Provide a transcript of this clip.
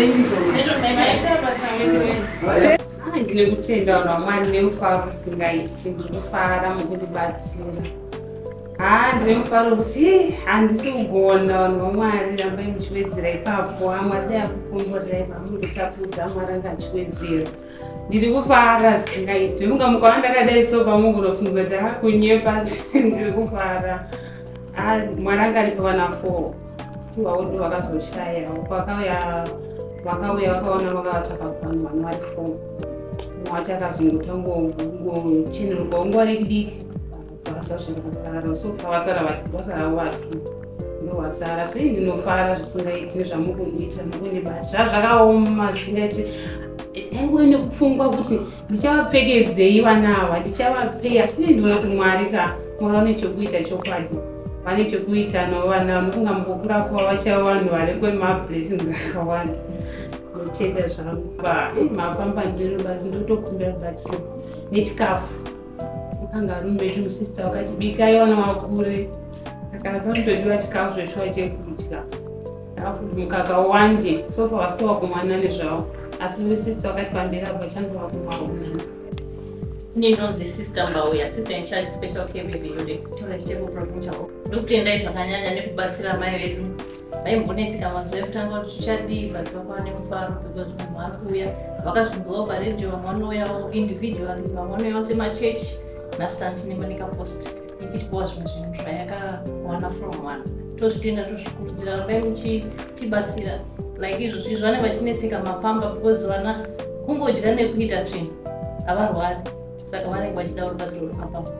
Thank you so much. Ah, ndine kutenda vanhu vamwari nemufaro usingaiti. Ndinofara mukundibatsira. Haa, ndine mufaro wekuti handisi kugona. Vanhu vamwari, rambai muchiwedzera ipapo. Amwari dai akukomborerai pamunditapudza. Mwari anga achiwedzera. Ndiri kufara zvisingaiti. Unga mukaona ndakadai so, pamungonofunza kuti akunyepa. Ndiri kufara. Ah, Mwari anga aripo. Vana four vaudu vakazoshaya. Vakauya, vakauya, vakaona, vakavatsvaka vanhu vana vari four. Mumwe wacho akazongotangochenerukawo nguva diki diki, vakasazvakaparara. So vasara, vasara vatu, ndo vasara. Sei ndinofara zvisingaiti nezvamukundiita, mukundibatsira. Zvakaoma zvisingaiti. Ndaingove nekupfungwa kuti ndichavapfekedzei vana ava, ndichavapei. Asi ndinoona kuti Mwari ka, Mwari vane chokuita chokwadi, vane chokuita navo vana. Mukunga mukukura kwavo vachava vanhu vari kwemablessings akawanda. Ndotenda zvangu mapamba. Ndotokumbira rubatsiro nechikafu. Kangarume vedu, musista wakati bikai vana vakure, saka panotodiwa chikafu zveshuwa chekudya, alafu mukaka wande. So far vasikuva kumwana nezvavo, asi musista wakati pamberi apo vachange vakumwaunani. Ndinonzi Sister Mbauya, sister in charge, special care baby unit, Toilet Table Provincial. Ndokutendai zvakanyanya nekubatsira mai vedu. Vaimbonetseka mazuva ekutanga kuti tichadii, but vakava nemufaro because vanhu vari kuuya vakazvinzwawo paredhiyo. Vamwe vanouyawo individually, vamwe vanouyawo semachechi. Nhasi tantine Manica Post ichitipawo zvimwe zvinhu zvayakawana from vanhu. Tozvitenda, tozvikurudzira, rambai muchitibatsira like izvozvi. Izvo vanenge vachinetseka mapamba because vana kungodya nekuita tsvina, havarwari, saka vanenge vachida rubatsiro rwemapamba.